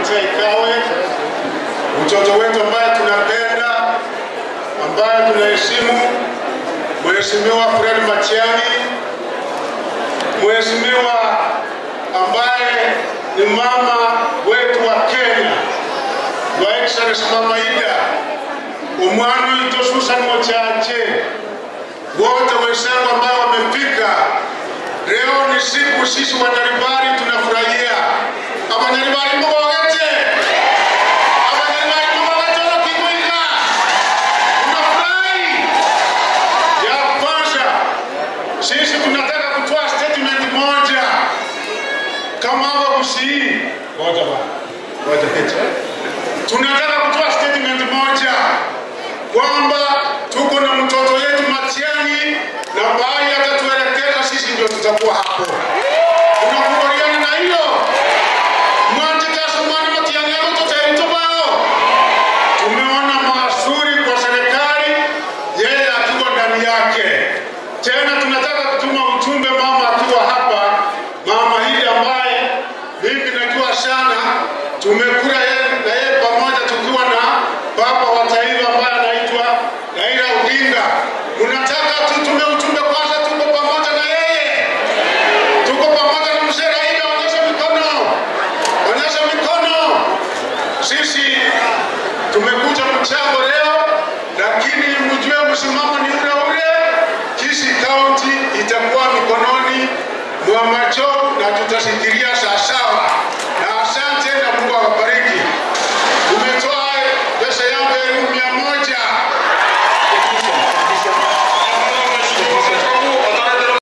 Mutahi Kagwe, mtoto wetu ambaye tunapenda, ambaye tunaheshimu, Mheshimiwa Fred Matiang'i, Mheshimiwa ambaye ni mama wetu wa Kenya, Your Excellency Mama Ida, umwana wito Susan Mochache, wote wenzangu ambao wamefika. Leo ni siku sisi Wanyaribari tunafurahia. Abanyaribari mbogete. Abanyaribari mbogete wakikuiga. Tunafurahi. Ya kwanza, sisi tunataka kutoa statement moja. Kama hawa kusii. Ngoja bana. Ngoja keti. Tunataka kutoa statement moja kwamba tuko na mtoto yetu Matiang'i na baada atatuelekeza sisi ndio tutakuwa hapo. Tunakubaliana na hilo? Mwanjika sumani Matiang'i mtoto yetu. Tumeona mazuri kwa serikali yeye akiwa ndani yake. Tena tunataka kutuma ujumbe mama akiwa hapa, mama hili ambaye mimi najua sana, tumekula yeye na yeye pamoja tukiwa na baba wa taifa ambaye anaitwa Raila Odinga. Mnataka tutume ujumbe kwanza, tuko pamoja na yeye. Tuko pamoja na mzee Raila, onyesha mikono. Onyesha mikono. Sisi tumekuja mchango leo, lakini mjue msimamo ni ule ule. Kisii County itakuwa mikononi mwa macho na tutashikilia sawasawa.